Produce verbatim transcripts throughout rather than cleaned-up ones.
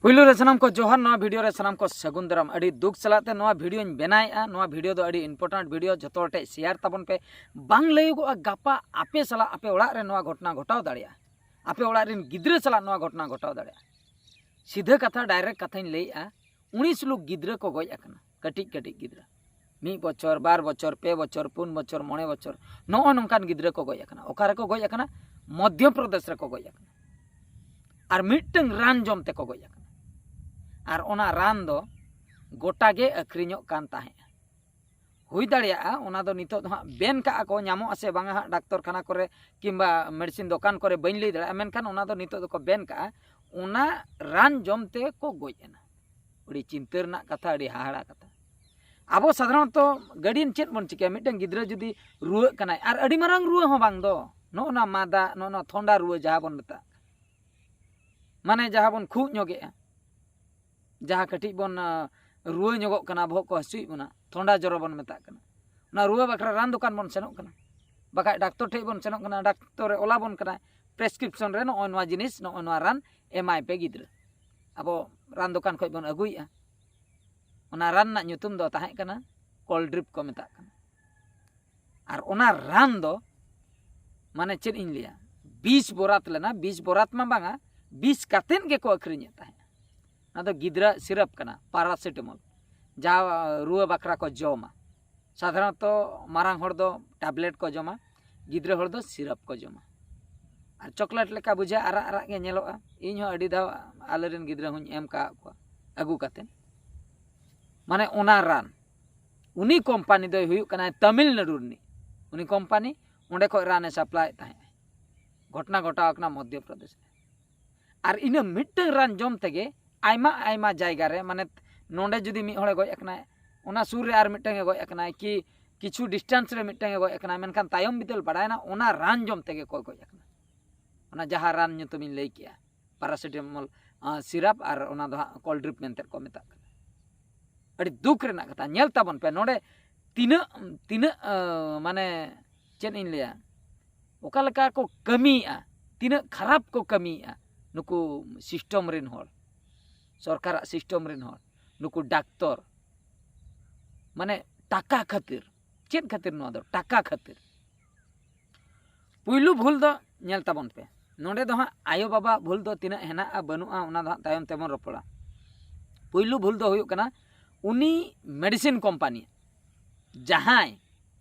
ᱯᱩᱭᱞᱩ ᱨᱮ ᱥᱟᱱᱟᱢ ᱠᱚ ᱡᱚᱦᱟᱨ, ᱱᱚᱣᱟ ᱵᱷᱤᱰᱤᱭᱳ ᱨᱮ ᱥᱟᱱᱟᱢ ᱠᱚ ᱥᱟᱹᱜᱩᱱ ᱫᱟᱨᱟᱢ᱾ ᱟᱹᱰᱤ ᱫᱩᱠ ᱥᱟᱞᱟᱜ ᱛᱮ ᱱᱚᱣᱟ ᱵᱷᱤᱰᱤᱭᱳᱧ ᱵᱮᱱᱟᱣᱮᱫᱼᱟ᱾ ᱱᱚᱣᱟ ᱵᱷᱤᱰᱤᱭᱳ ᱫᱚ ᱟᱹᱰᱤ ᱤᱢᱯᱚᱨᱴᱮᱱᱴ ᱵᱷᱤᱰᱤᱭᱳ, ᱡᱚᱛᱚ ᱦᱚᱲ ᱴᱷᱮᱱ ᱥᱮᱭᱟᱨ ᱛᱟᱵᱚᱱ ᱯᱮ᱾ ᱵᱟᱝ ᱞᱟᱹᱭᱚᱜᱚᱜᱼᱟ ᱜᱟᱯᱟ ᱟᱯᱮ ᱥᱟᱞᱟᱜ ᱟᱯᱮ ᱚᱲᱟᱜ ᱨᱮ ᱱᱚᱣᱟ ᱜᱷᱚᱴᱚᱱᱟ ᱜᱷᱚᱴᱟᱣ ᱫᱟᱲᱮᱭᱟᱜᱼᱟ, ᱟᱯᱮ ᱚᱲᱟᱜ ᱨᱮᱱ ᱜᱤᱫᱽᱨᱟᱹ ᱥᱟᱞᱟᱜ ᱱᱚᱣᱟ ᱜᱷᱚᱴᱚᱱᱟ ᱜᱷᱚᱴᱟᱣ ᱫᱟᱲᱮᱭᱟᱜᱼᱟ᱾ ᱥᱤᱫᱷᱟᱹ ᱠᱟᱛᱷᱟ, ᱰᱟᱭᱨᱮᱠᱴ ᱠᱟᱛᱷᱟᱧ ᱞᱟᱹᱭᱮᱫᱼᱟ, ᱩᱱᱤᱥ ᱞᱳᱠ ᱜᱤᱫᱽᱨᱟᱹ ᱠᱚ ᱜᱚᱡ ᱟᱠᱟᱱᱟ, ᱠᱟᱹᱴᱤᱡ ᱠᱟᱹᱴᱤᱡ ᱜᱤᱫᱽᱨᱟᱹ, ᱢᱤᱫ ᱵᱚᱪᱷᱚᱨ, ᱵᱟᱨ ᱵᱚᱪᱷᱚᱨ, ᱯᱮ ᱵᱚᱪᱷᱚᱨ, ᱯᱩᱱ ᱵᱚᱪᱷᱚᱨ, ᱢᱚᱬᱮ ᱵᱚᱪᱷᱚᱨ, ᱱᱚᱜᱼᱚ ᱱᱚᱝᱠᱟᱱ ᱜᱤᱫᱽᱨᱟᱹ ᱠᱚ ᱜᱚᱡ ᱟᱠᱟᱱᱟ᱾ ᱚᱠᱟ ᱨᱮᱠᱚ ᱜᱚᱡ ᱟᱠᱟᱱᱟ? ᱢᱚᱫᱽᱫᱷᱚ ᱯᱨᱚᱫᱮᱥ ᱨᱮᱠᱚ ᱜᱚᱡ ᱟᱠᱟᱱᱟ᱾ ᱟᱨ ᱢᱤᱫᱴᱟᱝ ᱨᱟᱱ ᱡᱚᱢ ᱛᱮᱠᱚ ᱜᱚᱡ ᱟᱠᱟᱱᱟ᱾ ᱟᱨ ᱚᱱᱟ ᱨᱟᱱ ᱫᱚ ᱜᱚᱴᱟ ᱜᱮ ᱟᱹᱠᱷᱨᱤᱧᱚᱜ ᱠᱟᱱ ᱛᱟᱦᱮᱸᱫᱼᱟ᱾ ᱦᱩᱭ ᱫᱟᱲᱮᱭᱟᱜᱼᱟ ᱚᱱᱟ ᱫᱚ ᱱᱤᱛᱚᱜ ᱫᱚ ᱦᱟᱸᱜ ᱵᱮᱱ ᱠᱟᱜᱼᱟ ᱠᱚ, ᱧᱟᱢᱚᱜ ᱟᱥᱮ ᱵᱟᱝᱟ ᱦᱟᱸᱜ ᱰᱟᱠᱛᱚᱨ ᱠᱷᱟᱱᱟ ᱠᱚᱨᱮ ᱠᱤᱝᱵᱟ ᱢᱮᱰᱤᱥᱤᱱ ᱫᱚᱠᱟᱱ ᱠᱚᱨᱮ, ᱵᱟᱹᱧ ᱞᱟᱹᱭ ᱫᱟᱲᱮᱭᱟᱜᱼᱟ, ᱢᱮᱱᱠᱷᱟᱱ ᱚᱱᱟ ᱫᱚ ᱱᱤᱛᱚᱜ ᱫᱚᱠᱚ ᱵᱮᱱ ᱠᱟᱜᱼᱟ᱾ ᱚᱱᱟ ᱨᱟᱱ ᱡᱚᱢ ᱛᱮ ᱠᱚ ᱜᱚᱡ ᱮᱱᱟ᱾ ᱟᱹᱰᱤ ᱪᱤᱱᱛᱟᱹ ᱨᱮᱱᱟᱜ ᱠᱟᱛᱷᱟ, ᱟᱹᱰᱤ ᱦᱟᱦᱟᱲᱟ ᱠᱟᱛᱷᱟ᱾ ᱟᱵᱚ ᱥᱟᱫᱷᱟᱨᱚᱱᱛᱚ ᱜᱟᱹᱰᱤᱭᱮᱱ ᱪᱮᱫ ᱵᱚᱱ ᱪᱤᱠᱟᱹᱭᱟ? ᱢᱤᱫᱴᱟᱝ ᱜᱤᱫᱽᱨᱟᱹ ᱡᱩᱫᱤ ᱨᱩᱣᱟᱹᱜ ᱠᱟᱱᱟᱭ, ᱟᱨ ᱟᱹᱰᱤ ᱢᱟᱨᱟᱝ ᱨᱩᱣᱟᱹ ᱦᱚᱸ ᱵᱟᱝ ᱫᱚ, ᱱᱚᱜᱼᱚ ᱱᱚᱣᱟ ᱢᱟᱫᱟ, ᱱᱚᱜᱼᱚ ᱱᱚᱣᱟ ᱛᱷᱚᱱᱰᱟ ᱨᱩᱣᱟᱹ ᱡᱟᱦᱟᱸ ᱵᱚᱱ ᱢᱮᱛᱟᱜ ᱠᱟᱱᱟ, ᱢᱟᱱᱮ ᱡᱟᱦᱟᱸ ᱵᱚᱱ ᱠᱷᱩᱜ ᱧᱚᱜᱮᱜᱼᱟ, ᱡᱟᱦᱟᱸ ᱠᱟᱹᱴᱤᱡ ᱵᱚᱱ, ᱟᱸ, ᱨᱩᱣᱟᱹ ᱧᱚᱜᱚᱜ ᱠᱟᱱᱟ, ᱵᱚᱦᱚᱜ ᱠᱚ ᱦᱟᱹᱥᱩᱭᱮᱫ ᱵᱚᱱᱟ, ᱛᱷᱚᱱᱰᱟ ᱡᱚᱨᱚ ᱵᱚᱱ ᱢᱮᱛᱟᱜ ᱠᱟᱱᱟ, ᱚᱱᱟ ᱨᱩᱣᱟᱹ ᱵᱟᱠᱷᱨᱟ ᱨᱟᱱ ᱫᱚᱠᱟᱱ ᱵᱚᱱ ᱥᱮᱱᱚᱜ ᱠᱟᱱᱟ, ᱵᱟᱠᱷᱟᱡ ᱰᱟᱠᱛᱚᱨ ᱴᱷᱮᱡ ᱵᱚᱱ ᱥᱮᱱᱚᱜ ᱠᱟᱱᱟ, ᱰᱟᱠᱛᱚᱨᱮ ᱚᱞᱟ ᱵᱚᱱ ᱠᱟᱱᱟ ᱯᱨᱮᱥᱠᱨᱤᱯᱥᱚᱱ ᱨᱮ, ᱱᱚᱜᱼᱚᱭ ᱱᱚᱣᱟ ᱡᱤᱱᱤᱥ, ᱱᱚᱜᱼᱚᱭ ᱱᱚᱣᱟ ᱨᱟᱱ ᱮᱢᱟᱭ ᱯᱮ ᱜᱤᱫᱽᱨᱟᱹ᱾ ᱟᱵᱚ ᱨᱟᱱ ᱫᱚᱠᱟᱱ ᱠᱷᱚᱡ ᱵᱚᱱ ᱟᱹᱜᱩᱭᱮᱫᱼᱟ᱾ ᱚᱱᱟ ᱨᱟᱱ ᱨᱮᱱᱟᱜ ᱧᱩᱛᱩᱢ ᱫᱚ ᱛᱟᱦᱮᱸ ᱠᱟᱱᱟ ᱠᱚᱞᱰᱨᱤᱯ ᱠᱚ ᱢᱮᱛᱟᱜ ᱠᱟᱱᱟ᱾ ᱟᱨ ᱚᱱᱟ ᱨᱟᱱ ᱫᱚ ᱢᱟᱱᱮ ᱪᱮᱫ ᱤᱧ ᱞᱟᱹᱭᱟ, ᱵᱤᱥ ᱵᱚᱨᱟᱛ ᱞᱮᱱᱟ᱾ ᱵᱤᱥ ᱵᱚᱨᱟᱛ ᱢᱟ ᱵᱟᱝᱟ, ᱵᱤᱥ ᱠᱟᱛᱮᱫ ᱜᱮᱠᱚ ᱟᱹᱠᱷᱨᱤᱧᱮᱫ ᱛᱟᱦᱮᱸᱫ᱾ ᱚᱱᱟ ᱫᱚ ᱜᱤᱫᱽᱨᱟᱹ ᱥᱤᱨᱟᱯ ᱠᱟᱱᱟ, ᱯᱟᱨᱟᱥᱤᱴᱟᱢᱚᱞ, ᱡᱟᱦᱟᱸ ᱨᱩᱣᱟᱹ ᱵᱟᱠᱷᱨᱟ ᱠᱚ ᱡᱚᱢᱟ᱾ ᱥᱟᱫᱷᱟᱨᱚᱱᱛᱚ ᱢᱟᱨᱟᱝ ᱦᱚᱲ ᱫᱚ ᱴᱮᱵᱞᱮᱴ ᱠᱚ ᱡᱚᱢᱟ, ᱜᱤᱫᱽᱨᱟᱹ ᱦᱚᱲ ᱫᱚ ᱥᱤᱨᱟᱯ ᱠᱚ ᱡᱚᱢᱟ᱾ ᱟᱨ ᱪᱚᱠᱞᱮᱴ ᱞᱮᱠᱟ ᱵᱩᱡᱷᱟᱹᱜᱼᱟ, ᱟᱨᱟᱜ ᱟᱨᱟᱜ ᱜᱮ ᱧᱮᱞᱚᱜᱼᱟ᱾ ᱤᱧ ᱦᱚᱸ ᱟᱹᱰᱤ ᱫᱷᱟᱣ ᱟᱞᱮᱨᱮᱱ ᱜᱤᱫᱽᱨᱟᱹ ᱦᱚᱸᱧ ᱮᱢ ᱠᱟᱜ ᱠᱚᱣᱟ ᱟᱹᱜᱩ ᱠᱟᱛᱮ᱾ ᱢᱟᱱᱮ ᱚᱱᱟ ᱨᱟᱱ ᱩᱱᱤ ᱠᱳᱢᱯᱟᱱᱤ ᱫᱚᱭ ᱦᱩᱭᱩᱜ ᱠᱟᱱᱟᱭ ᱛᱟᱢᱤᱞᱱᱟᱲᱩ ᱨᱤᱱᱤᱡ᱾ ᱩᱱᱤ ᱠᱳᱢᱯᱟᱱᱤ ᱚᱸᱰᱮ ᱠᱷᱚᱡ ᱨᱟᱱᱮ ᱥᱟᱯᱞᱟᱭᱮᱫ ᱛᱟᱦᱮᱸᱫ᱾ ᱜᱷᱚᱴᱚᱱᱟ ᱜᱷᱚᱴᱟᱣ ᱟᱠᱟᱱᱟ ᱢᱚᱫᱽᱫᱷᱚ ᱯᱨᱚᱫᱮᱥ ᱨᱮ᱾ ᱟᱨ ᱤᱱᱟᱹ ᱢᱤᱫᱴᱟᱝ ᱨᱟᱱ ᱡᱚᱢ ᱛᱮᱜᱮ ᱟᱭᱢᱟ ᱟᱭᱢᱟ ᱡᱟᱭᱜᱟ ᱨᱮ, ᱢᱟᱱᱮ ᱱᱚᱰᱮ ᱡᱩᱫᱤ ᱢᱤᱫ ᱦᱚᱲᱮ ᱜᱚᱡ ᱟᱠᱟᱱᱟᱭ, ᱚᱱᱟ ᱥᱩᱨ ᱨᱮ ᱟᱨ ᱢᱤᱫᱴᱟᱝ ᱮ ᱜᱚᱡ ᱟᱠᱟᱱᱟᱭ, ᱠᱤ ᱠᱤᱪᱷᱩ ᱰᱤᱥᱴᱮᱱᱥ ᱨᱮ ᱢᱤᱫᱴᱟᱝ ᱮ ᱜᱚᱡ ᱟᱠᱟᱱᱟᱭ, ᱢᱮᱱᱠᱷᱟᱱ ᱛᱟᱭᱚᱢ ᱵᱤᱫᱟᱹᱞ ᱵᱟᱲᱟᱭᱮᱱᱟ ᱚᱱᱟ ᱨᱟᱱ ᱡᱚᱢ ᱛᱮᱜᱮ ᱠᱚ ᱜᱚᱡ ᱟᱠᱟᱱᱟ᱾ ᱚᱱᱟ ᱡᱟᱦᱟᱸ ᱨᱟᱱ ᱧᱩᱛᱩᱢᱤᱧ ᱞᱟᱹᱭ ᱠᱮᱜᱼᱟ, ᱯᱟᱨᱟᱥᱤᱴᱟᱢᱚᱞ, ᱟᱸ, ᱥᱤᱨᱟᱯ, ᱟᱨ ᱚᱱᱟ ᱫᱚ ᱦᱟᱸᱜ ᱠᱚᱞᱰᱨᱤᱯ ᱢᱮᱱᱛᱮ ᱠᱚ ᱢᱮᱛᱟᱜ ᱠᱟᱱᱟ᱾ ᱟᱹᱰᱤ ᱫᱩᱠ ᱨᱮᱱᱟᱜ ᱠᱟᱛᱷᱟ᱾ ᱧᱮᱞ ᱛᱟᱵᱚᱱ ᱯᱮ, ᱱᱚᱰᱮ ᱛᱤᱱᱟᱹᱜ, ᱛᱤᱱᱟᱹᱜ, ᱟᱸ, ᱢᱟᱱᱮ ᱪᱮᱫ ᱤᱧ ᱞᱟᱹᱭᱟ, ᱚᱠᱟ ᱞᱮᱠᱟ ᱠᱚ ᱠᱟᱹᱢᱤᱭᱮᱜᱼᱟ, ᱛᱤᱱᱟᱹᱜ ᱠᱷᱟᱨᱟᱯ ᱠᱚ ᱠᱟᱹᱢᱤᱭᱮᱜᱼᱟ ᱱᱩᱠᱩ ᱥᱤᱥᱴᱚᱢ ᱨᱮᱱ ᱦᱚᱲ᱾ ᱥᱚᱨᱠᱟᱨᱟᱜ ᱥᱤᱥᱴᱮᱢ ᱨᱮᱱ ᱦᱚᱲ, ᱱᱩᱠᱩ ᱰᱟᱠᱛᱚᱨ, ᱢᱟᱱᱮ ᱴᱟᱠᱟ ᱠᱷᱟᱹᱛᱤᱨ᱾ ᱪᱮᱫ ᱠᱷᱟᱹᱛᱤᱨ ᱱᱚᱣᱟ ᱫᱚ? ᱴᱟᱠᱟ ᱠᱷᱟᱹᱛᱤᱨ᱾ ᱯᱩᱭᱞᱩ ᱵᱷᱩᱞ ᱫᱚ ᱧᱮᱞ ᱛᱟᱵᱚᱱ ᱯᱮ, ᱱᱚᱰᱮ ᱫᱚ ᱦᱟᱸᱜ ᱟᱭᱳ ᱵᱟᱵᱟ ᱵᱷᱩᱞ ᱫᱚ ᱛᱤᱱᱟᱹᱜ ᱦᱮᱱᱟᱜᱼᱟ ᱵᱟᱹᱱᱩᱜᱼᱟ ᱚᱱᱟ ᱫᱚ ᱦᱟᱸᱜ ᱛᱟᱭᱚᱢ ᱛᱮᱵᱚᱱ ᱨᱚᱯᱚᱲᱟ᱾ ᱯᱩᱭᱞᱩ ᱵᱷᱩᱞ ᱫᱚ ᱦᱩᱭᱩᱜ ᱠᱟᱱᱟ ᱩᱱᱤ ᱢᱮᱰᱤᱥᱤᱱ ᱠᱳᱢᱯᱟᱱᱤ ᱡᱟᱦᱟᱸᱭ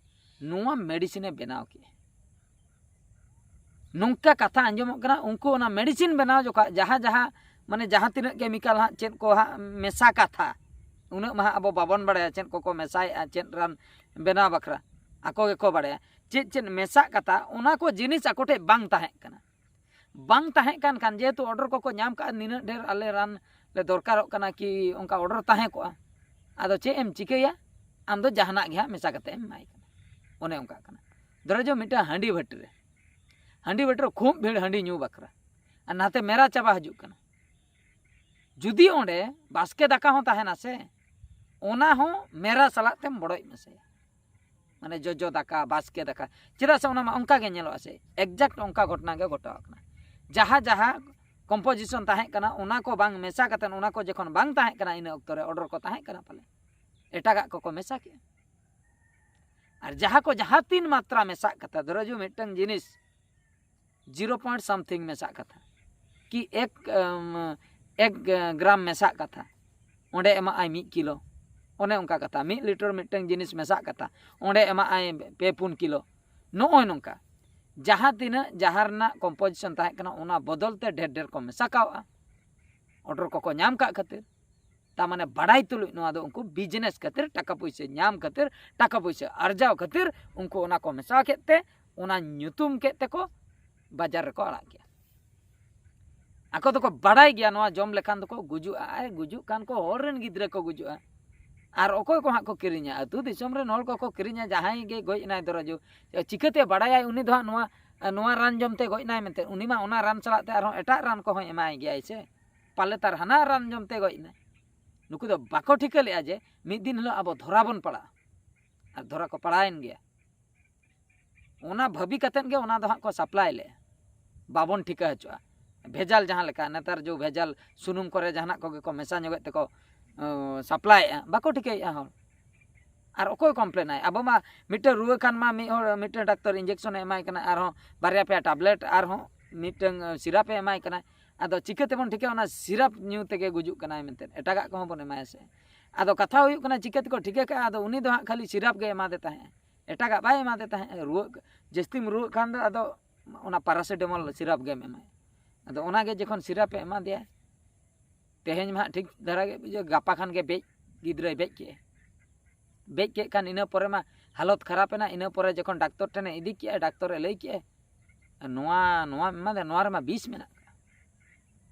ᱱᱚᱣᱟ ᱢᱮᱰᱤᱥᱤᱱᱮ ᱵᱮᱱᱟᱣ ᱠᱮᱫᱼᱟ, ᱱᱚᱝᱠᱟ ᱠᱟᱛᱷᱟ ᱟᱸᱡᱚᱢᱚᱜ ᱠᱟᱱᱟ, ᱩᱱᱠᱩ ᱚᱱᱟ ᱢᱮᱰᱤᱥᱤᱱ ᱵᱮᱱᱟᱣ ᱡᱚᱠᱷᱟ ᱡᱟᱦᱟᱸ ᱡᱟᱦᱟᱸ ᱢᱟᱱᱮ ᱡᱟᱦᱟᱸ ᱛᱤᱱᱟᱹᱜ ᱠᱮᱢᱤᱠᱟᱞ ᱦᱟᱸᱜ ᱪᱮᱫ ᱠᱚ ᱦᱟᱸᱜ ᱢᱮᱥᱟ ᱠᱟᱛᱷᱟ, ᱩᱱᱟᱹᱜ ᱢᱟ ᱦᱟᱸᱜ ᱟᱵᱚ ᱵᱟᱵᱚᱱ ᱵᱟᱲᱟᱭᱟ ᱪᱮᱫ ᱠᱚᱠᱚ ᱢᱮᱥᱟᱭᱮᱫᱼᱟ ᱪᱮᱫ ᱨᱟᱱ ᱵᱮᱱᱟᱣ ᱵᱟᱠᱷᱨᱟ, ᱟᱠᱚ ᱜᱮᱠᱚ ᱵᱟᱲᱟᱭᱟ ᱪᱮᱫ ᱪᱮᱫ ᱢᱮᱥᱟᱜ ᱠᱟᱛᱷᱟ, ᱚᱱᱟ ᱠᱚ ᱡᱤᱱᱤᱥ ᱟᱠᱚ ᱴᱷᱮᱡ ᱵᱟᱝ ᱛᱟᱦᱮᱸ ᱠᱟᱱᱟ᱾ ᱵᱟᱝ ᱛᱟᱦᱮᱸ ᱠᱟᱱ ᱠᱷᱟᱱ ᱡᱮᱦᱮᱛᱩ ᱚᱰᱟᱨ ᱠᱚᱠᱚ ᱧᱟᱢ ᱠᱟᱜᱼᱟ, ᱱᱤᱱᱟᱹᱜ ᱰᱷᱮᱨ ᱟᱞᱮ ᱨᱟᱱ ᱞᱮ ᱫᱚᱨᱠᱟᱨᱚᱜ ᱠᱟᱱᱟ ᱠᱤ ᱚᱱᱠᱟ ᱚᱰᱟᱨ ᱛᱟᱦᱮᱸ ᱠᱚᱜᱼᱟ, ᱟᱫᱚ ᱪᱮᱫ ᱮᱢ ᱪᱤᱠᱟᱹᱭᱟ? ᱟᱢ ᱫᱚ ᱡᱟᱦᱟᱱᱟᱜ ᱜᱮ ᱦᱟᱸᱜ ᱢᱮᱥᱟ ᱠᱟᱛᱮ ᱮᱢ ᱮᱢᱟᱭ ᱠᱟᱱᱟ᱾ ᱚᱱᱮ ᱚᱱᱠᱟ ᱠᱟᱱᱟ᱾ ᱫᱷᱚᱨᱚ ᱡᱚ ᱢᱤᱫᱴᱟᱝ ᱦᱟᱺᱰᱤ ᱵᱷᱟᱹᱴᱤ ᱨᱮ, ᱦᱟᱺᱰᱤ ᱵᱷᱟᱹᱴᱤ ᱨᱮ ᱠᱷᱩᱵ ᱵᱷᱤᱲ ᱦᱟᱺᱰᱤ ᱧᱩ ᱵᱟᱠᱷᱨᱟ, ᱟᱨ ᱱᱟᱛᱮ ᱢᱮᱨᱟ ᱪᱟᱵᱟ ᱦᱤᱡᱩᱜ ᱠᱟᱱᱟ᱾ ᱡᱩᱫᱤ ᱚᱸᱰᱮ ᱵᱟᱥᱠᱮ ᱫᱟᱠᱟ ᱦᱚᱸ ᱛᱟᱦᱮᱱᱟ ᱥᱮ, ᱚᱱᱟ ᱦᱚᱸ ᱢᱮᱨᱟ ᱥᱟᱞᱟᱜ ᱛᱮᱢ ᱵᱚᱲᱚᱡ ᱢᱮᱥᱟᱭᱟ, ᱢᱟᱱᱮ ᱡᱚᱡᱚ ᱫᱟᱠᱟ, ᱵᱟᱥᱠᱮ ᱫᱟᱠᱟ᱾ ᱪᱮᱫᱟᱜ ᱥᱮ ᱚᱱᱟ ᱢᱟ ᱚᱱᱠᱟ ᱜᱮ ᱧᱮᱞᱚᱜᱼᱟ ᱥᱮ, exact ᱚᱱᱠᱟ ᱜᱷᱚᱴᱚᱱᱟ ᱜᱮ ᱜᱷᱚᱴᱟᱣ ᱠᱟᱱᱟ᱾ ᱡᱟᱦᱟᱸ ᱡᱟᱦᱟᱸ ᱠᱚᱢᱯᱳᱡᱤᱥᱚᱱ ᱛᱟᱦᱮᱸ ᱠᱟᱱᱟ, ᱚᱱᱟ ᱠᱚ ᱵᱟᱝ ᱢᱮᱥᱟ ᱠᱟᱛᱮ, ᱚᱱᱟ ᱠᱚ ᱡᱚᱠᱷᱚᱱ ᱵᱟᱝ ᱛᱟᱦᱮᱸ ᱠᱟᱱᱟ, ᱤᱱᱟᱹ ᱚᱠᱛᱚ ᱨᱮ ᱚᱰᱟᱨ ᱠᱚ ᱛᱟᱦᱮᱸ ᱠᱟᱱᱟ ᱯᱟᱞᱮ, ᱮᱴᱟᱜᱟᱜ ᱠᱚᱠᱚ ᱢᱮᱥᱟ ᱠᱮᱜᱼᱟ᱾ ᱟᱨ ᱡᱟᱦᱟᱸ ᱠᱚ ᱡᱟᱦᱟᱸ ᱛᱤᱱ ᱢᱟᱛᱨᱟ ᱢᱮᱥᱟᱜ ᱠᱟᱛᱷᱟ, ᱫᱷᱚᱨᱚ ᱡᱩ ᱢᱤᱫᱴᱟᱝ ᱡᱤᱱᱤᱥ ᱡᱤᱨᱳ ᱯᱚᱭᱮᱱᱴ ᱥᱟᱢᱛᱷᱤᱝ ᱢᱮᱥᱟᱜ ᱠᱟᱛᱷᱟ, ᱠᱤ ᱮᱠ, ᱮᱢ, ᱮᱠ ᱜᱨᱟᱢ ᱢᱮᱥᱟᱜ ᱠᱟᱛᱷᱟ, ᱚᱸᱰᱮ ᱮᱢᱟᱜ ᱟᱭ ᱢᱤᱫ ᱠᱤᱞᱳ᱾ ᱚᱱᱮ ᱚᱱᱠᱟ ᱠᱟᱛᱷᱟ, ᱢᱤᱫ ᱞᱤᱴᱟᱨ ᱢᱤᱫᱴᱟᱝ ᱡᱤᱱᱤᱥ ᱢᱮᱥᱟᱜ ᱠᱟᱛᱷᱟ, ᱚᱸᱰᱮ ᱮᱢᱟᱜ ᱟᱭ ᱯᱮ ᱯᱩᱱ ᱠᱤᱞᱳ᱾ ᱱᱚᱜᱼᱚᱭ ᱱᱚᱝᱠᱟ ᱡᱟᱦᱟᱸ ᱛᱤᱱᱟᱹᱜ ᱡᱟᱦᱟᱸ ᱨᱮᱱᱟᱜ ᱠᱚᱢᱯᱳᱡᱤᱥᱚᱱ ᱛᱟᱦᱮᱸ ᱠᱟᱱᱟ, ᱚᱱᱟ ᱵᱚᱫᱚᱞ ᱛᱮ ᱰᱷᱮᱨ ᱰᱷᱮᱨ ᱠᱚ ᱢᱮᱥᱟ ᱠᱟᱣᱜᱼᱟ᱾ ᱚᱰᱟᱨ ᱠᱚᱠᱚ ᱧᱟᱢ ᱠᱟᱜ ᱠᱷᱟᱹᱛᱤᱨ, ᱛᱟᱨ ᱢᱟᱱᱮ ᱵᱟᱲᱟᱭ ᱛᱩᱞᱩᱡ ᱱᱚᱣᱟ ᱫᱚ ᱩᱱᱠᱩ ᱵᱤᱡᱽᱱᱮᱥ ᱠᱷᱟᱹᱛᱤᱨ, ᱴᱟᱠᱟ ᱯᱩᱭᱥᱟᱹ ᱧᱟᱢ ᱠᱷᱟᱹᱛᱤᱨ, ᱴᱟᱠᱟ ᱯᱩᱭᱥᱟᱹ ᱟᱨᱡᱟᱣ ᱠᱷᱟᱹᱛᱤᱨ ᱩᱱᱠᱩ ᱚᱱᱟ ᱠᱚ ᱢᱮᱥᱟ ᱠᱮᱫ ᱛᱮ ᱚᱱᱟ ᱧᱩᱛᱩᱢ ᱠᱮᱫ ᱛᱮᱠᱚ ᱵᱟᱡᱟᱨ ᱨᱮᱠᱚ ᱟᱲᱟᱜ ᱠᱮᱜᱼᱟ᱾ ᱟᱠᱚ ᱫᱚᱠᱚ ᱵᱟᱲᱟᱭ ᱜᱮᱭᱟ ᱱᱚᱣᱟ ᱡᱚᱢ ᱞᱮᱠᱷᱟᱱ ᱫᱚᱠᱚ ᱜᱩᱡᱩᱜᱼᱟ, ᱟᱨ ᱜᱩᱡᱩᱜ ᱠᱟᱱ ᱠᱚ ᱦᱚᱲ ᱨᱮᱱ ᱜᱤᱫᱽᱨᱟᱹ ᱠᱚ ᱜᱩᱡᱩᱜᱼᱟ᱾ ᱟᱨ ᱚᱠᱚᱭ ᱠᱚ ᱦᱟᱸᱜ ᱠᱚ ᱠᱤᱨᱤᱧᱟ? ᱟᱹᱛᱩ ᱫᱤᱥᱚᱢ ᱨᱮᱱ ᱦᱚᱲ ᱠᱚᱠᱚ ᱠᱤᱨᱤᱧᱟ᱾ ᱡᱟᱦᱟᱸᱭ ᱜᱮ ᱜᱚᱡ ᱮᱱᱟᱭ ᱫᱷᱚᱨᱚ ᱡᱩ, ᱪᱤᱠᱟᱹᱛᱮ ᱵᱟᱲᱟᱭᱟᱭ ᱩᱱᱤ ᱫᱚ ᱦᱟᱸᱜ ᱱᱚᱣᱟ, ᱱᱚᱣᱟ ᱨᱟᱱ ᱡᱚᱢ ᱛᱮ ᱜᱚᱡ ᱮᱱᱟᱭ ᱢᱮᱱᱛᱮ? ᱩᱱᱤ ᱢᱟ ᱚᱱᱟ ᱨᱟᱱ ᱥᱟᱞᱟᱜ ᱛᱮ ᱟᱨᱦᱚᱸ ᱮᱴᱟᱜ ᱨᱟᱱ ᱠᱚᱦᱚᱸᱭ ᱮᱢᱟᱭ ᱜᱮᱭᱟᱭ ᱥᱮ, ᱯᱟᱞᱮ ᱛᱟᱨ ᱦᱟᱱᱟ ᱨᱟᱱ ᱡᱚᱢ ᱛᱮ ᱜᱚᱡ ᱮᱱᱟᱭ᱾ ᱱᱩᱠᱩ ᱫᱚ ᱵᱟᱠᱚ ᱴᱷᱤᱠᱟᱹ ᱞᱮᱜᱼᱟ ᱡᱮ ᱢᱤᱫ ᱫᱤᱱ ᱦᱤᱞᱳᱜ ᱟᱵᱚ ᱫᱷᱚᱨᱟ ᱵᱚᱱ ᱯᱟᱲᱟᱜᱼᱟ ᱟᱨ ᱫᱷᱚᱨᱟ ᱠᱚ ᱯᱟᱲᱟᱣᱮᱱ ᱜᱮᱭᱟ᱾ ᱚᱱᱟ ᱵᱷᱟᱹᱵᱤ ᱠᱟᱛᱮᱫ ᱜᱮ ᱚᱱᱟ ᱫᱚ ᱦᱟᱸᱜ ᱠᱚ ᱥᱟᱯᱞᱟᱭ ᱞᱮᱜᱼᱟ, ᱵᱟᱵᱚᱱ ᱴᱷᱤᱠᱟᱹ ᱦᱚᱪᱚᱜᱼᱟ᱾ ᱵᱷᱮᱡᱟᱞ ᱡᱟᱦᱟᱸ ᱞᱮᱠᱟ ᱱᱮᱛᱟᱨ ᱡᱚ ᱵᱷᱮᱡᱟᱞ ᱥᱩᱱᱩᱢ ᱠᱚᱨᱮ ᱡᱟᱦᱟᱱᱟᱜ ᱠᱚᱜᱮ ᱠᱚ ᱢᱮᱥᱟ ᱧᱚᱜᱮᱫ ᱛᱮᱠᱚ ᱥᱟᱯᱞᱟᱭᱮᱫᱼᱟ, ᱵᱟᱠᱚ ᱴᱷᱤᱠᱟᱹᱭᱮᱫᱼᱟ ᱦᱚᱲ᱾ ᱟᱨ ᱚᱠᱚᱭ ᱠᱚᱢᱯᱞᱮᱱᱟᱭ? ᱟᱵᱚ ᱢᱟ ᱢᱤᱫᱴᱮᱱ ᱨᱩᱣᱟᱹ ᱠᱷᱟᱱ ᱢᱟ ᱢᱤᱫ ᱦᱚᱲ ᱢᱤᱫᱴᱮᱱ ᱰᱟᱠᱛᱚᱨ ᱤᱧᱡᱮᱠᱥᱚᱱᱮ ᱮᱢᱟᱭ ᱠᱟᱱᱟ, ᱟᱨᱦᱚᱸ ᱵᱟᱨᱭᱟ ᱯᱮᱭᱟ ᱴᱟᱵᱞᱮᱴ, ᱟᱨᱦᱚᱸ ᱢᱤᱫᱴᱟᱝ ᱥᱤᱨᱟᱯᱮ ᱮᱢᱟᱭ ᱠᱟᱱᱟ᱾ ᱟᱫᱚ ᱪᱤᱠᱟᱹ ᱛᱮᱵᱚᱱ ᱴᱷᱤᱠᱟᱹᱭᱟ ᱚᱱᱟ ᱥᱤᱨᱟᱯ ᱧᱩ ᱛᱮᱜᱮ ᱜᱩᱡᱩᱜ ᱠᱟᱱᱟᱭ ᱢᱮᱱᱛᱮ? ᱮᱴᱟᱜᱟᱜ ᱠᱚᱦᱚᱸ ᱵᱚᱱ ᱮᱢᱟᱭᱟ ᱥᱮ᱾ ᱟᱫᱚ ᱠᱟᱛᱷᱟ ᱦᱩᱭᱩᱜ ᱠᱟᱱᱟ, ᱪᱤᱠᱟᱹ ᱛᱮᱠᱚ ᱴᱷᱤᱠᱟᱹ ᱠᱟᱜᱼᱟ? ᱟᱫᱚ ᱩᱱᱤ ᱫᱚ ᱦᱟᱸᱜ ᱠᱷᱟᱹᱞᱤ ᱥᱤᱨᱟᱯ ᱜᱮ ᱮᱢᱟᱫᱮ ᱛᱟᱦᱮᱸᱜᱼᱟ, ᱮᱴᱟᱜᱟᱜ ᱵᱟᱭ ᱮᱢᱟᱫᱮ ᱛᱟᱦᱮᱸᱜᱼᱟ᱾ ᱨᱩᱣᱟᱹᱜ, ᱡᱟᱹᱥᱛᱤᱢ ᱨᱩᱣᱟᱹᱜ ᱠᱷᱟᱱ ᱫᱚ ᱟᱫᱚ ᱚᱱᱟ ᱯᱟᱨᱟᱥᱤᱴᱟᱢᱚᱞ ᱥᱤᱨᱟᱯ ᱜᱮᱢ ᱮᱢᱟᱭᱟ᱾ ᱟᱫᱚ ᱚᱱᱟᱜᱮ ᱡᱚᱠᱷᱚᱱ ᱥᱤᱨᱟᱯᱮ ᱮᱢᱟ ᱫᱮᱭᱟ, ᱛᱮᱦᱮᱧ ᱢᱟ ᱦᱟᱸᱜ ᱴᱷᱤᱠ ᱫᱷᱟᱨᱟ ᱜᱮ ᱵᱩᱡᱷᱟᱹᱣ, ᱜᱟᱯᱟ ᱠᱷᱟᱱ ᱜᱮ ᱵᱮᱡ, ᱜᱤᱫᱽᱨᱟᱹᱭ ᱵᱮᱡ ᱠᱮᱫᱼᱟ᱾ ᱵᱮᱡ ᱠᱮᱫ ᱠᱷᱟᱱ ᱤᱱᱟᱹ ᱯᱚᱨᱮ ᱢᱟ ᱦᱟᱞᱚᱛ ᱠᱷᱟᱨᱟᱯ ᱮᱱᱟ᱾ ᱤᱱᱟᱹ ᱯᱚᱨᱮ ᱡᱚᱠᱷᱚᱱ ᱰᱟᱠᱛᱚᱨ ᱴᱷᱮᱱᱮ ᱤᱫᱤ ᱠᱮᱫᱼᱟ, ᱰᱟᱠᱛᱚᱨᱮ ᱞᱟᱹᱭ ᱠᱮᱫᱼᱟ, ᱱᱚᱣᱟ, ᱱᱚᱣᱟ ᱮᱢᱟ ᱫᱮ, ᱱᱚᱣᱟ ᱨᱮᱢᱟ ᱵᱤᱥ ᱢᱮᱱᱟᱜ ᱠᱟᱜᱼᱟ᱾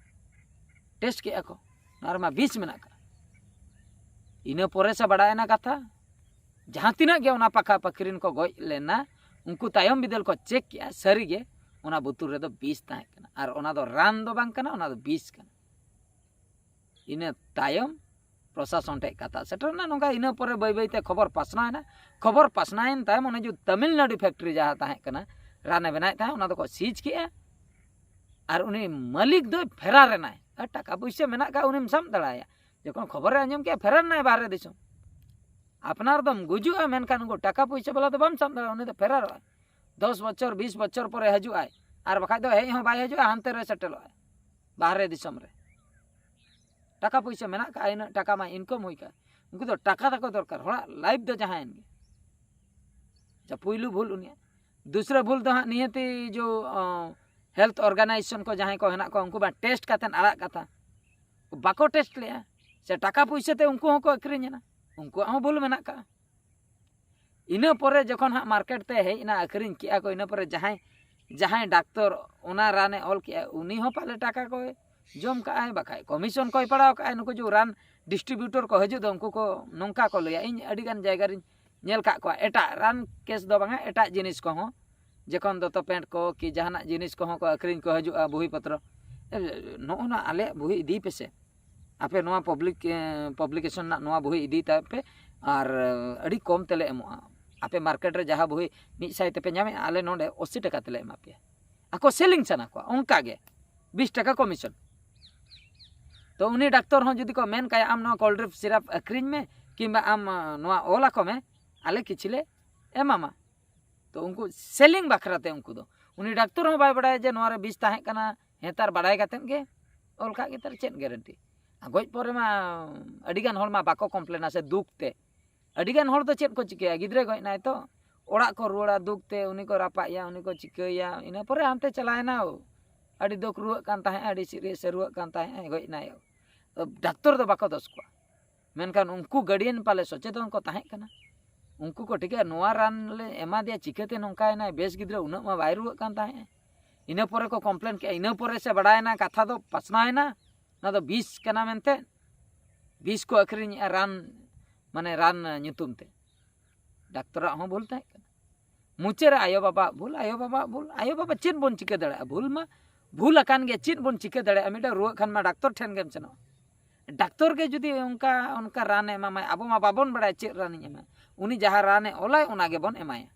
ᱴᱮᱥᱴ ᱠᱮᱫᱼᱟ ᱠᱚ, ᱱᱚᱣᱟ ᱨᱮᱢᱟ ᱵᱤᱥ ᱢᱮᱱᱟᱜ ᱠᱟᱜᱼᱟ᱾ ᱤᱱᱟᱹ ᱯᱚᱨᱮ ᱥᱮ ᱵᱟᱲᱟᱭᱮᱱᱟ ᱠᱟᱛᱷᱟ, ᱡᱟᱦᱟᱸ ᱛᱤᱱᱟᱹᱜ ᱜᱮ ᱚᱱᱟ ᱯᱟᱠᱷᱟ ᱯᱟᱹᱠᱷᱨᱤᱱ ᱠᱚ ᱜᱚᱡ ᱞᱮᱱᱟ, ᱩᱱᱠᱩ ᱛᱟᱭᱚᱢ ᱵᱤᱫᱟᱹᱞ ᱠᱚ ᱪᱮᱠ ᱠᱮᱜᱼᱟ, ᱥᱟᱹᱨᱤᱜᱮ ᱚᱱᱟ ᱵᱩᱛᱩᱞ ᱨᱮᱫᱚ ᱵᱤᱥ ᱛᱟᱦᱮᱸ ᱠᱟᱱᱟ᱾ ᱟᱨ ᱚᱱᱟ ᱫᱚ ᱨᱟᱱ ᱫᱚ ᱵᱟᱝ ᱠᱟᱱᱟ, ᱚᱱᱟ ᱫᱚ ᱵᱤᱥ ᱠᱟᱱᱟ᱾ ᱤᱱᱟᱹ ᱛᱟᱭᱚᱢ ᱯᱨᱚᱥᱟᱥᱚᱱ ᱴᱷᱮᱡ ᱠᱟᱛᱷᱟ ᱥᱮᱴᱮᱨ ᱮᱱᱟ᱾ ᱱᱚᱝᱠᱟ ᱤᱱᱟᱹ ᱯᱚᱨᱮ ᱵᱟᱹᱭ ᱵᱟᱹᱭ ᱛᱮ ᱠᱷᱚᱵᱚᱨ ᱯᱟᱥᱱᱟᱣ ᱮᱱᱟ᱾ ᱠᱷᱚᱵᱚᱨ ᱯᱟᱥᱱᱟᱣ ᱮᱱ ᱛᱟᱭᱚᱢ ᱚᱱᱮ ᱡᱮ ᱛᱟᱢᱤᱞᱱᱟᱰᱩ ᱯᱷᱮᱠᱴᱨᱤ ᱡᱟᱦᱟᱸ ᱛᱟᱦᱮᱸ ᱠᱟᱱᱟ, ᱨᱟᱱᱮ ᱵᱮᱱᱟᱣᱮᱫ ᱛᱟᱦᱮᱸᱫ, ᱚᱱᱟ ᱫᱚᱠᱚ ᱥᱤᱡᱽ ᱠᱮᱜᱼᱟ᱾ ᱟᱨ ᱩᱱᱤ ᱢᱟᱹᱞᱤᱠ ᱫᱚᱭ ᱯᱷᱮᱨᱟᱨ ᱮᱱᱟᱭ᱾ ᱟᱨ ᱴᱟᱠᱟ ᱯᱩᱭᱥᱟᱹ ᱢᱮᱱᱟᱜ ᱠᱷᱟᱡ ᱩᱱᱤᱢ ᱥᱟᱵ ᱫᱟᱲᱮᱭᱟᱭᱟ᱾ ᱡᱚᱠᱷᱚᱱ ᱠᱷᱚᱵᱚᱨᱮ ᱟᱸᱡᱚᱢ ᱠᱮᱜᱼᱟ, ᱯᱷᱮᱨᱟᱨ ᱮᱱᱟᱭ ᱵᱟᱦᱨᱮ ᱫᱤᱥᱚᱢ᱾ ᱟᱯᱱᱟᱨ ᱫᱚᱢ ᱜᱩᱡᱩᱜᱼᱟ, ᱢᱮᱱᱠᱷᱟᱱ ᱩᱱᱠᱩ ᱴᱟᱠᱟ ᱯᱩᱭᱥᱟᱹ ᱵᱟᱞᱟ ᱫᱚ ᱵᱟᱢ ᱥᱟᱵ ᱫᱟᱲᱮᱭᱟᱜᱼᱟ, ᱩᱱᱤ ᱫᱚ ᱯᱷᱮᱨᱟᱨᱚᱜᱼᱟᱭ᱾ ᱫᱚᱥ ᱵᱚᱪᱷᱚᱨ, ᱵᱤᱥ ᱵᱚᱪᱷᱚᱨ ᱯᱚᱨᱮ ᱦᱤᱡᱩᱜᱼᱟᱭ, ᱟᱨ ᱵᱟᱠᱷᱟᱡ ᱫᱚ ᱦᱮᱡ ᱦᱚᱸ ᱵᱟᱭ ᱦᱤᱡᱩᱜᱼᱟ, ᱦᱟᱱᱛᱮ ᱨᱮ ᱥᱮᱴᱮᱞᱚᱜᱼᱟᱭ ᱵᱟᱦᱨᱮ ᱫᱤᱥᱚᱢ ᱨᱮ᱾ ᱴᱟᱠᱟ ᱯᱩᱭᱥᱟᱹ ᱢᱮᱱᱟᱜ ᱠᱟᱜᱼᱟ, ᱤᱱᱟᱹᱜ ᱴᱟᱠᱟ ᱢᱟ ᱤᱱᱠᱟᱢ ᱦᱩᱭ ᱠᱟᱜᱼᱟ᱾ ᱩᱱᱠᱩ ᱫᱚ ᱴᱟᱠᱟ ᱛᱟᱠᱚ ᱫᱚᱨᱠᱟᱨ, ᱦᱚᱲᱟᱜ ᱞᱟᱭᱤᱯᱷ ᱫᱚ ᱡᱟᱦᱟᱸᱭᱮᱱ ᱜᱮ᱾ ᱡᱟ ᱯᱩᱭᱞᱩ ᱵᱷᱩᱞ ᱩᱱᱤᱭᱟᱜ᱾ ᱫᱩᱥᱨᱟ ᱵᱷᱩᱞ ᱫᱚ ᱦᱟᱸᱜ ᱱᱤᱦᱟᱹᱛᱤ ᱡᱚ, ᱚ, ᱦᱮᱞᱛᱷ ᱚᱨᱜᱟᱱᱟᱭᱡᱮᱥᱚᱱ ᱠᱚ ᱡᱟᱦᱟᱸᱭ ᱠᱚ ᱦᱮᱱᱟᱜ ᱠᱚᱣᱟ, ᱩᱱᱠᱩ ᱢᱟ ᱴᱮᱥᱴ ᱠᱟᱛᱮᱫ ᱟᱲᱟᱜ ᱠᱟᱛᱷᱟ᱾ ᱵᱟᱠᱚ ᱴᱮᱥᱴ ᱞᱮᱜᱼᱟ, ᱥᱮ ᱴᱟᱠᱟ ᱯᱩᱭᱥᱟᱹ ᱛᱮ ᱩᱱᱠᱩ ᱦᱚᱸᱠᱚ ᱟᱹᱠᱷᱨᱤᱧ ᱮᱱᱟ, ᱩᱱᱠᱩᱣᱟᱜ ᱦᱚᱸ ᱵᱷᱩᱞ ᱢᱮᱱᱟᱜ ᱠᱟᱜᱼᱟ᱾ ᱤᱱᱟᱹ ᱯᱚᱨᱮ ᱡᱚᱠᱷᱚᱱ ᱦᱟᱸᱜ ᱢᱟᱨᱠᱮᱴ ᱛᱮ ᱦᱮᱡ ᱮᱱᱟ, ᱟᱹᱠᱷᱨᱤᱧ ᱠᱮᱜᱼᱟ ᱠᱚ, ᱤᱱᱟᱹ ᱯᱚᱨᱮ ᱡᱟᱦᱟᱸᱭ, ᱡᱟᱦᱟᱸᱭ ᱰᱟᱠᱛᱚᱨ ᱚᱱᱟ ᱨᱟᱱᱮ ᱚᱞ ᱠᱮᱜᱼᱟ, ᱩᱱᱤ ᱦᱚᱸ ᱯᱟᱞᱮ ᱴᱟᱠᱟ ᱠᱚᱭ ᱡᱚᱢ ᱠᱟᱜᱼᱟᱭ, ᱵᱟᱠᱷᱟᱡ ᱠᱚᱢᱤᱥᱚᱱ ᱠᱚᱭ ᱯᱟᱲᱟᱣ ᱠᱟᱜᱼᱟᱭ᱾ ᱱᱩᱠᱩ ᱡᱮ ᱨᱟᱱ ᱰᱤᱥᱴᱨᱤᱵᱤᱭᱩᱴᱚᱨ ᱠᱚ ᱦᱤᱡᱩᱜ ᱫᱚ, ᱩᱱᱠᱩ ᱠᱚ ᱱᱚᱝᱠᱟ ᱠᱚ ᱞᱟᱹᱭᱟ, ᱤᱧ ᱟᱹᱰᱤ ᱜᱟᱱ ᱡᱟᱭᱜᱟ ᱨᱤᱧ ᱧᱮᱞ ᱠᱟᱜ ᱠᱚᱣᱟ, ᱮᱴᱟᱜ ᱨᱟᱱ ᱠᱮᱥ ᱫᱚ ᱵᱟᱝᱟ, ᱮᱴᱟᱜ ᱡᱤᱱᱤᱥ ᱠᱚᱦᱚᱸ, ᱡᱚᱠᱷᱚᱱ ᱫᱚᱛᱚ ᱯᱮᱱᱴ ᱠᱚ ᱠᱤ ᱡᱟᱦᱟᱱᱟᱜ ᱡᱤᱱᱤᱥ ᱠᱚᱦᱚᱸ ᱠᱚ ᱟᱹᱠᱷᱨᱤᱧ ᱠᱚ ᱦᱤᱡᱩᱜᱼᱟ, ᱵᱩᱦᱤ ᱯᱚᱛᱨᱚ, "ᱮ, ᱱᱚᱜᱼᱚ ᱱᱟ ᱟᱞᱮᱭᱟᱜ ᱵᱩᱦᱤ ᱤᱫᱤᱭ ᱯᱮᱥᱮ, ᱟᱯᱮ ᱱᱚᱣᱟ ᱯᱟᱵᱽᱞᱤᱠ, ᱮ, ᱯᱟᱵᱽᱞᱤᱠᱮᱥᱚᱱ ᱨᱮᱱᱟᱜ ᱱᱚᱣᱟ ᱵᱩᱦᱤ ᱤᱫᱤᱭ ᱛᱟᱯᱮ, ᱟᱨ, ᱮ, ᱟᱹᱰᱤ ᱠᱚᱢ ᱛᱮᱞᱮ ᱮᱢᱚᱜᱼᱟ᱾ ᱟᱯᱮ ᱢᱟᱨᱠᱮᱴ ᱨᱮ ᱡᱟᱦᱟᱸ ᱵᱩᱦᱤ ᱢᱤᱫ ᱥᱟᱭ ᱛᱮᱯᱮ ᱧᱟᱢᱮᱜᱼᱟ, ᱟᱞᱮ ᱱᱚᱰᱮ ᱟᱥᱤ ᱴᱟᱠᱟ ᱛᱮᱞᱮ ᱮᱢᱟ ᱯᱮᱭᱟ᱾" ᱟᱠᱚ ᱥᱮᱞᱤᱝ ᱥᱟᱱᱟ ᱠᱚᱣᱟ, ᱚᱱᱠᱟ ᱜᱮ᱾ ᱵᱤᱥ ᱴᱟᱠᱟ ᱠᱚᱢᱤᱥᱚᱱ᱾ ᱛᱚ ᱩᱱᱤ ᱰᱟᱠᱛᱚᱨ ᱦᱚᱸ ᱡᱩᱫᱤ ᱠᱚ ᱢᱮᱱ ᱠᱟᱭᱟ, "ᱟᱢ ᱱᱚᱣᱟ ᱠᱚᱞᱰ ᱰᱨᱤᱯ ᱥᱤᱨᱟᱯ ᱟᱹᱠᱷᱨᱤᱧ ᱢᱮ, ᱠᱤᱝᱵᱟ ᱟᱢ ᱱᱚᱣᱟ ᱚᱞ ᱟᱠᱚ ᱢᱮ, ᱟᱞᱮ ᱠᱤᱪᱷᱤ ᱞᱮ ᱮᱢᱟᱢᱟ", ᱛᱚ ᱩᱱᱠᱩ ᱥᱮᱞᱤᱝ ᱵᱟᱠᱷᱨᱟ ᱛᱮ ᱩᱱᱠᱩ ᱫᱚ, ᱩᱱᱤ ᱰᱟᱠᱛᱚᱨ ᱦᱚᱸ ᱵᱟᱭ ᱵᱟᱲᱟᱭᱟ ᱡᱮ ᱱᱚᱣᱟ ᱨᱮ ᱵᱤᱥ ᱛᱟᱦᱮᱸ ᱠᱟᱱᱟ᱾ ᱱᱮᱛᱟᱨ ᱵᱟᱲᱟᱭ ᱠᱟᱛᱮᱫ ᱜᱮ ᱚᱞ ᱠᱟᱜ ᱜᱮ, ᱛᱟᱦᱚᱞᱮ ᱪᱮᱫ ᱜᱮᱨᱮᱱᱴᱤ? ᱟᱨ ᱜᱚᱡ ᱯᱚᱨᱮ ᱢᱟ ᱟᱹᱰᱤ ᱜᱟᱱ ᱦᱚᱲ ᱢᱟ ᱵᱟᱠᱚ ᱠᱚᱢᱯᱞᱮᱱᱟ ᱥᱮ ᱫᱩᱠ ᱛᱮ᱾ ᱟᱹᱰᱤ ᱜᱟᱱ ᱦᱚᱲ ᱫᱚ ᱪᱮᱫ ᱠᱚ ᱪᱤᱠᱟᱹᱭᱟ, ᱜᱤᱫᱽᱨᱟᱹ ᱜᱚᱡ ᱮᱱᱟᱭ ᱛᱚ, ᱚᱲᱟᱜ ᱠᱚ ᱨᱩᱣᱟᱹᱲᱟ ᱫᱩᱠ ᱛᱮ, ᱩᱱᱤ ᱠᱚ ᱨᱟᱯᱟᱜ ᱮᱭᱟ, ᱩᱱᱤ ᱠᱚ ᱪᱤᱠᱟᱹᱭᱟ, ᱤᱱᱟᱹ ᱯᱚᱨᱮ ᱦᱟᱱᱛᱮ ᱪᱟᱞᱟᱣ ᱮᱱᱟ, ᱟᱹᱰᱤ ᱫᱩᱠ ᱨᱩᱣᱟᱹᱜ ᱠᱟᱱ ᱛᱟᱦᱮᱸᱫ, ᱟᱹᱰᱤ ᱥᱤᱨᱤᱭᱟᱥ ᱮ ᱨᱩᱣᱟᱹᱜ ᱠᱟᱱ ᱛᱟᱦᱮᱸᱫ, ᱜᱚᱡ ᱮᱱᱟᱭ᱾ ᱰᱟᱠᱛᱚᱨ ᱫᱚ ᱵᱟᱠᱚ ᱫᱳᱥ ᱠᱚᱣᱟ, ᱢᱮᱱᱠᱷᱟᱱ ᱩᱱᱠᱩ ᱜᱟᱨᱰᱤᱭᱟᱱ ᱯᱟᱞᱮ ᱥᱚᱪᱮᱛᱚᱱ ᱠᱚ ᱛᱟᱦᱮᱸ ᱠᱟᱱᱟ, ᱩᱱᱠᱩ ᱠᱚ ᱴᱷᱤᱠᱟᱹᱭᱟ ᱱᱚᱣᱟ ᱨᱟᱱ ᱞᱮ ᱮᱢᱟ ᱫᱮᱭᱟ, ᱪᱤᱠᱟᱹᱛᱮ ᱱᱚᱝᱠᱟᱭᱮᱱᱟᱭ, ᱵᱮᱥ ᱜᱤᱫᱽᱨᱟᱹ ᱩᱱᱟᱹᱜ ᱢᱟ ᱵᱟᱭ ᱨᱩᱣᱟᱹᱜ ᱠᱟᱱ ᱛᱟᱦᱮᱸᱫ᱾ ᱤᱱᱟᱹ ᱯᱚᱨᱮ ᱠᱚ ᱠᱚᱢᱯᱞᱮᱱ ᱠᱮᱜᱼᱟ, ᱤᱱᱟᱹ ᱯᱚᱨᱮ ᱥᱮ ᱵᱟᱲᱟᱭᱮᱱᱟ, ᱠᱟᱛᱷᱟ ᱫᱚ ᱯᱟᱥᱱᱟᱣ ᱮᱱᱟ, ᱚᱱᱟ ᱫᱚ ᱵᱤᱥ ᱠᱟᱱᱟ ᱢᱮᱱᱛᱮ, ᱵᱤᱥ ᱠᱚ ᱟᱹᱠᱷᱨᱤᱧᱮᱜᱼᱟ ᱨᱟᱱ, ᱢᱟᱱᱮ ᱨᱟᱱ ᱧᱩᱛᱩᱢ ᱛᱮ᱾ ᱰᱟᱠᱛᱚᱨᱟᱜ ᱦᱚᱸ ᱵᱷᱩᱞ ᱛᱟᱦᱮᱸ ᱠᱟᱱᱟ, ᱢᱩᱪᱟᱹᱫ ᱨᱮ ᱟᱭᱳᱼᱵᱟᱵᱟᱣᱟᱜ ᱵᱷᱩᱞ, ᱟᱭᱳᱼᱵᱟᱵᱟᱣᱟᱜ ᱵᱷᱩᱞ, ᱟᱭᱳᱼᱵᱟᱵᱟ ᱪᱮᱫ ᱵᱚᱱ ᱪᱤᱠᱟᱹ ᱫᱟᱲᱮᱭᱟᱜᱼᱟ? ᱵᱷᱩᱞ ᱢᱟ ᱵᱷᱩᱞ ᱟᱠᱟᱱ ᱜᱮ, ᱪᱮᱫ ᱵᱚᱱ ᱪᱤᱠᱟᱹ ᱫᱟᱲᱮᱭᱟᱜᱼᱟ? ᱢᱤᱫᱴᱟᱝ ᱨᱩᱣᱟᱹᱜ ᱠᱷᱟᱱ ᱢᱟ ᱰᱟᱠᱛᱚᱨ ᱴᱷᱮᱱ ᱜᱮᱢ ᱥᱮᱱᱚᱜᱼᱟ᱾ ᱰᱟᱠᱛᱚᱨ ᱜᱮ ᱡᱩᱫᱤ ᱚᱱᱠᱟ, ᱚᱱᱠᱟ ᱨᱟᱱᱮ ᱮᱢᱟᱢᱟᱭ, ᱟᱵᱚ ᱢᱟ ᱵᱟᱵᱚᱱ ᱵᱟᱲᱟᱭᱟ ᱪᱮᱫ ᱨᱟᱱᱤᱧ ᱮᱢᱟ, ᱩᱱᱤ ᱡᱟᱦᱟᱸ ᱨᱟᱱᱮ ᱚᱞᱟᱭ ᱚᱱᱟ ᱜᱮᱵᱚᱱ ᱮᱢᱟᱭᱟ᱾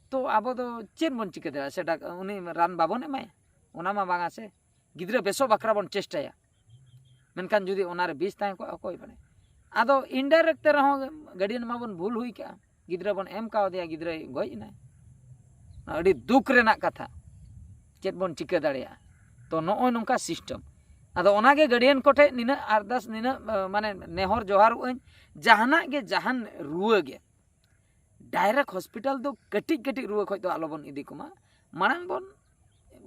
ᱛᱚ ᱟᱵᱚ ᱫᱚ ᱪᱮᱫ ᱵᱚᱱ ᱪᱤᱠᱟᱹ ᱫᱟᱲᱮᱭᱟᱜᱼᱟ? ᱥᱮ ᱰᱟᱠ-, ᱩᱱᱤ ᱨᱟᱱ ᱵᱟᱵᱚᱱ ᱮᱢᱟᱭᱟ? ᱚᱱᱟ ᱢᱟ ᱵᱟᱝᱟ ᱥᱮ, ᱜᱤᱫᱽᱨᱟᱹ ᱵᱮᱥᱚᱜ ᱵᱟᱠᱷᱨᱟ ᱵᱚᱱ ᱪᱮᱥᱴᱟᱭᱟ, ᱢᱮᱱᱠᱷᱟᱱ ᱡᱩᱫᱤ ᱚᱱᱟᱨᱮ ᱵᱤᱥ ᱛᱟᱦᱮᱸ ᱠᱚᱜᱼᱟ, ᱚᱠᱚᱭ ᱵᱟᱲᱟᱭᱟ? ᱟᱫᱚ ᱤᱱᱰᱟᱭᱨᱮᱠᱴ ᱛᱮ ᱨᱮᱦᱚᱸ ᱜᱟᱨᱰᱤᱭᱟᱱ ᱢᱟᱵᱚᱱ ᱵᱷᱩᱞ ᱦᱩᱭ ᱠᱟᱜᱼᱟ, ᱜᱤᱫᱽᱨᱟᱹ ᱵᱚᱱ ᱮᱢ ᱠᱟᱣᱫᱮᱭᱟ, ᱜᱤᱫᱽᱨᱟᱹᱭ ᱜᱚᱡ ᱮᱱᱟᱭ᱾ ᱟᱹᱰᱤ ᱫᱩᱠ ᱨᱮᱱᱟᱜ ᱠᱟᱛᱷᱟ, ᱪᱮᱫ ᱵᱚᱱ ᱪᱤᱠᱟᱹ ᱫᱟᱲᱮᱭᱟᱜᱼᱟ? ᱛᱚ ᱱᱚᱜᱼᱚᱭ ᱱᱚᱝᱠᱟ ᱥᱤᱥᱴᱮᱢ᱾ ᱟᱫᱚ ᱚᱱᱟᱜᱮ ᱜᱟᱨᱰᱤᱭᱟᱱ ᱠᱚᱴᱷᱮᱱ ᱱᱤᱱᱟᱹᱜ ᱟᱨᱫᱟᱥ, ᱱᱤᱱᱟᱹᱜ, ᱮ, ᱢᱟᱱᱮ ᱱᱮᱦᱚᱨ ᱡᱚᱦᱟᱨᱚᱜ ᱟᱹᱧ, ᱡᱟᱦᱟᱱᱟᱜ ᱜᱮ, ᱡᱟᱦᱟᱱ ᱨᱩᱣᱟᱹ ᱜᱮ ᱰᱟᱭᱨᱮᱠᱴ ᱦᱚᱥᱯᱤᱴᱟᱞ ᱫᱚ ᱠᱟᱹᱴᱤᱡ ᱠᱟᱹᱴᱤᱡ ᱨᱩᱣᱟᱹ ᱠᱷᱚᱡ ᱫᱚ ᱟᱞᱚᱵᱚᱱ ᱤᱫᱤ ᱠᱚᱢᱟ᱾ ᱢᱟᱲᱟᱝ ᱵᱚᱱ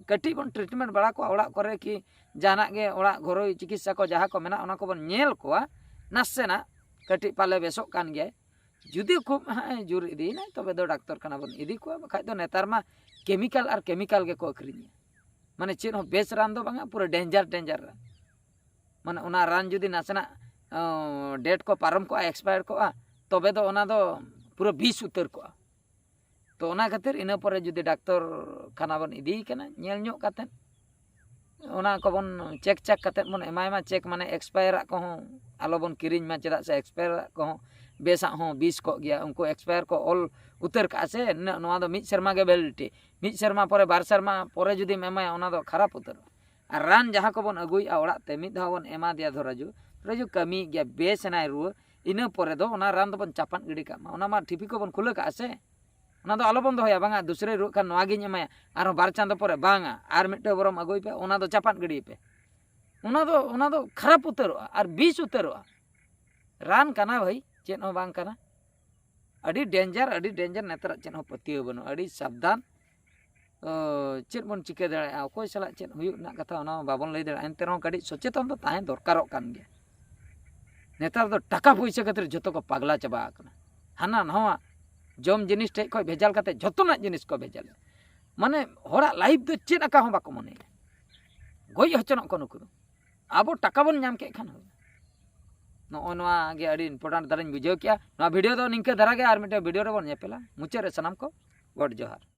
ᱠᱟᱹᱴᱤᱡ ᱵᱚᱱ ᱴᱨᱤᱴᱢᱮᱱᱴ ᱵᱟᱲᱟ ᱠᱚᱣᱟ ᱚᱲᱟᱜ ᱠᱚᱨᱮ, ᱠᱤ ᱡᱟᱦᱟᱱᱟᱜ ᱜᱮ ᱚᱲᱟᱜ ᱜᱷᱚᱨᱳᱭ ᱪᱤᱠᱤᱛᱥᱟ ᱠᱚ ᱡᱟᱦᱟᱸ ᱠᱚ ᱢᱮᱱᱟᱜᱼᱟ, ᱚᱱᱟ ᱠᱚᱵᱚᱱ ᱧᱮᱞ ᱠᱚᱣᱟ᱾ ᱱᱟᱥᱮᱱᱟᱜ ᱠᱟᱹᱴᱤᱡ ᱯᱟᱞᱮ ᱵᱮᱥᱚᱜ ᱠᱟᱱ ᱜᱮᱭᱟᱭ, ᱡᱩᱫᱤ ᱠᱷᱩᱵ ᱦᱟᱸᱜ ᱮ ᱡᱳᱨ ᱤᱫᱤᱭᱮᱱᱟᱭ, ᱛᱚᱵᱮ ᱫᱚ ᱰᱟᱠᱛᱚᱨ ᱠᱷᱟᱱᱟ ᱵᱚᱱ ᱤᱫᱤ ᱠᱚᱣᱟ᱾ ᱵᱟᱠᱷᱟᱡ ᱫᱚ ᱱᱮᱛᱟᱨ ᱢᱟ ᱠᱮᱢᱤᱠᱟᱞ ᱟᱨ ᱠᱮᱢᱤᱠᱟᱞ ᱜᱮᱠᱚ ᱟᱹᱠᱷᱨᱤᱧᱟ, ᱢᱟᱱᱮ ᱪᱮᱫ ᱦᱚᱸ ᱵᱮᱥ ᱨᱟᱱ ᱫᱚ ᱵᱟᱝᱟ, ᱯᱩᱨᱟᱹ ᱰᱮᱧᱡᱟᱨ ᱰᱮᱧᱡᱟᱨ ᱨᱟᱱ᱾ ᱢᱟᱱᱮ ᱚᱱᱟ ᱨᱟᱱ ᱡᱩᱫᱤ ᱱᱟᱥᱮᱱᱟᱜ ᱰᱮᱴ ᱠᱚ ᱯᱟᱨᱚᱢ ᱠᱚᱜᱼᱟ, ᱮᱠᱥᱯᱟᱭᱟᱨ ᱠᱚᱜᱼᱟ, ᱛᱚᱵᱮ ᱫᱚ ᱚᱱᱟ ᱫᱚ ᱯᱩᱨᱟᱹ ᱵᱤᱥ ᱩᱛᱟᱹᱨ ᱠᱚᱜᱼᱟ᱾ ᱛᱚ ᱚᱱᱟ ᱠᱷᱟᱹᱛᱤᱨ ᱤᱱᱟᱹ ᱯᱚᱨᱮ ᱡᱩᱫᱤ ᱰᱟᱠᱛᱚᱨ ᱠᱷᱟᱱᱟ ᱵᱚᱱ ᱤᱫᱤᱭᱮ ᱠᱟᱱᱟ, ᱧᱮᱞ ᱧᱚᱜ ᱠᱟᱛᱮᱫ ᱚᱱᱟ ᱠᱚᱵᱚᱱ ᱪᱮᱠ ᱪᱟᱠ ᱠᱟᱛᱮᱫ ᱵᱚᱱ ᱮᱢᱟᱭ ᱢᱟ᱾ ᱪᱮᱠ ᱢᱟᱱᱮ ᱮᱠᱥᱯᱟᱭᱟᱨᱟᱜ ᱠᱚᱦᱚᱸ ᱟᱞᱚᱵᱚᱱ ᱠᱤᱨᱤᱧ ᱢᱟ, ᱪᱮᱫᱟᱜ ᱥᱮ ᱮᱠᱥᱯᱟᱭᱟᱨᱟᱜ ᱠᱚᱦᱚᱸ ᱵᱮᱥᱟᱜ ᱦᱚᱸ ᱵᱤᱥ ᱠᱚᱜ ᱜᱮᱭᱟ᱾ ᱩᱱᱠᱩ ᱮᱠᱥᱯᱟᱭᱟᱨ ᱠᱚ ᱚᱞ ᱩᱛᱟᱹᱨ ᱠᱟᱜᱼᱟ ᱥᱮ, ᱱᱤᱱᱟᱹᱜ, ᱱᱚᱣᱟ ᱫᱚ ᱢᱤᱫ ᱥᱮᱨᱢᱟ ᱜᱮ ᱵᱷᱮᱞᱤᱰᱤᱴᱤ᱾ ᱢᱤᱫ ᱥᱮᱨᱢᱟ ᱯᱚᱨᱮ, ᱵᱟᱨ ᱥᱮᱨᱢᱟ ᱯᱚᱨᱮ ᱡᱩᱫᱤᱢ ᱮᱢᱟᱭᱟ, ᱚᱱᱟ ᱫᱚ ᱠᱷᱟᱨᱟᱯ ᱩᱛᱟᱹᱨᱚᱜᱼᱟ᱾ ᱟᱨ ᱨᱟᱱ ᱡᱟᱦᱟᱸ ᱠᱚᱵᱚᱱ ᱟᱹᱜᱩᱭᱮᱫᱼᱟ ᱚᱲᱟᱜ ᱛᱮ, ᱢᱤᱫ ᱫᱷᱟᱣ ᱵᱚᱱ ᱮᱢᱟ ᱫᱮᱭᱟ, ᱫᱷᱚᱨᱟᱡᱩ, ᱫᱷᱚᱨᱟᱡᱩ ᱠᱟᱹᱢᱤᱭᱮᱫ ᱜᱮᱭᱟ, ᱵᱮᱥ ᱮᱱᱟᱭ ᱨᱩᱣᱟᱹ, ᱤᱱᱟᱹ ᱯᱚᱨᱮ ᱫᱚ ᱚᱱᱟ ᱨᱟᱱ ᱫᱚᱵᱚᱱ ᱪᱟᱯᱟᱫ ᱜᱤᱰᱤ ᱠᱟᱜ ᱢᱟ᱾ ᱚᱱᱟ ᱢᱟ ᱴᱷᱤᱯᱤ ᱠᱚᱵᱚᱱ ᱠᱷᱩᱞᱟᱹ ᱠᱟᱜᱼᱟ ᱥᱮ, ᱚᱱᱟ ᱫᱚ ᱟᱞᱚᱵᱚᱱ ᱫᱚᱦᱚᱭᱟ, ᱵᱟᱝᱟ ᱫᱩᱥᱨᱟᱹᱭ ᱨᱩᱣᱟᱹᱜ ᱠᱷᱟᱱ ᱱᱚᱣᱟ ᱜᱤᱧ ᱮᱢᱟᱭᱟ, ᱟᱨᱦᱚᱸ ᱵᱟᱨ ᱪᱟᱸᱫᱚ ᱯᱚᱨᱮ ᱵᱟᱝᱟ ᱟᱨ ᱢᱤᱫᱴᱟᱹᱝ ᱵᱚᱨᱚᱢ ᱟᱹᱜᱩᱭ ᱯᱮ, ᱚᱱᱟ ᱫᱚ ᱪᱟᱯᱟᱫ ᱜᱤᱰᱤᱭ ᱯᱮ᱾ ᱚᱱᱟ ᱫᱚ, ᱚᱱᱟ ᱫᱚ ᱠᱷᱟᱨᱟᱯ ᱩᱛᱟᱹᱨᱚᱜᱼᱟ ᱟᱨ ᱵᱤᱥ ᱩᱛᱟᱹᱨᱚᱜᱼᱟ᱾ ᱨᱟᱱ ᱠᱟᱱᱟ ᱵᱷᱟᱹᱭ, ᱪᱮᱫ ᱦᱚᱸ ᱵᱟᱝ ᱠᱟᱱᱟ᱾ ᱟᱹᱰᱤ ᱰᱮᱧᱡᱟᱨ, ᱟᱹᱰᱤ ᱰᱮᱧᱡᱟᱨ᱾ ᱱᱮᱛᱟᱨᱟᱜ ᱪᱮᱫ ᱦᱚᱸ ᱯᱟᱹᱛᱭᱟᱹᱣ ᱵᱟᱹᱱᱩᱜᱼᱟ, ᱟᱹᱰᱤ ᱥᱟᱵᱫᱷᱟᱱ᱾ ᱚ, ᱪᱮᱫ ᱵᱚᱱ ᱪᱤᱠᱟᱹ ᱫᱟᱲᱮᱭᱟᱜᱼᱟ, ᱚᱠᱚᱭ ᱥᱟᱞᱟᱜ ᱪᱮᱫ ᱦᱩᱭᱩᱜ ᱨᱮᱱᱟᱜ ᱠᱟᱛᱷᱟ, ᱚᱱᱟ ᱢᱟ ᱵᱟᱵᱚᱱ ᱞᱟᱹᱭ ᱫᱟᱲᱮᱭᱟᱜᱼᱟ᱾ ᱮᱱᱛᱮ ᱨᱮᱦᱚᱸ ᱠᱟᱹᱴᱤᱡ ᱥᱚᱪᱮᱛᱚᱱ ᱫᱚ ᱛᱟᱦᱮᱸ ᱫᱚᱨᱠᱟᱨᱚᱜ ᱠᱟᱱ ᱜᱮᱭᱟ᱾ ᱱᱮᱛᱟᱨ ᱫᱚ ᱴᱟᱠᱟ ᱯᱩᱭᱥᱟᱹ ᱠᱷᱟᱹᱛᱤᱨ ᱡᱷᱚᱛᱚ ᱠᱚ ᱯᱟᱜᱽᱞᱟ ᱪᱟᱵᱟ ᱟᱠᱟᱱᱟ᱾ ᱦᱟᱱᱟ ᱱᱟᱣᱟ ᱡᱚᱢ ᱡᱤᱱᱤᱥ ᱴᱷᱮᱡ ᱠᱷᱚᱡ ᱵᱷᱮᱡᱟᱞ ᱠᱟᱛᱮ ᱡᱷᱚᱛᱚᱱᱟᱜ ᱡᱤᱱᱤᱥ ᱠᱚ ᱵᱷᱮᱡᱟᱞ᱾ ᱢᱟᱱᱮ ᱦᱚᱲᱟᱜ ᱞᱟᱭᱤᱯᱷ ᱫᱚ ᱪᱮᱫ ᱟᱠᱟ ᱦᱚᱸ ᱵᱟᱠᱚ ᱢᱚᱱᱮᱭᱟ᱾ ᱜᱚᱡ ᱦᱚᱪᱚᱱᱚᱜ ᱠᱚ ᱱᱩᱠᱩ ᱫᱚ᱾ ᱟᱵᱚ ᱴᱟᱠᱟ ᱵᱚᱱ ᱧᱟᱢ ᱠᱮᱫ ᱠᱷᱟᱱ ᱦᱩᱭ᱾ ᱱᱚᱜᱼᱚᱭ ᱱᱚᱣᱟ ᱜᱮ ᱟᱹᱰᱤ ᱤᱢᱯᱚᱨᱴᱮᱱᱴ ᱫᱷᱟᱨᱟᱧ ᱵᱩᱡᱷᱟᱹᱣ ᱠᱮᱜᱼᱟ᱾ ᱱᱚᱣᱟ ᱵᱷᱤᱰᱤᱭᱳ ᱫᱚ ᱱᱤᱝᱠᱟᱹ ᱫᱷᱟᱨᱟ ᱜᱮ, ᱟᱨ ᱢᱤᱫᱴᱮᱱ ᱵᱷᱤᱰᱤᱭᱳ ᱨᱮᱵᱚᱱ ᱧᱮᱯᱮᱞᱟ᱾ ᱢᱩᱪᱟᱹᱫ ᱨᱮ ᱥᱟᱱᱟᱢ ᱠᱚ ᱜᱚᱰ ᱡᱚᱦᱟᱨ᱾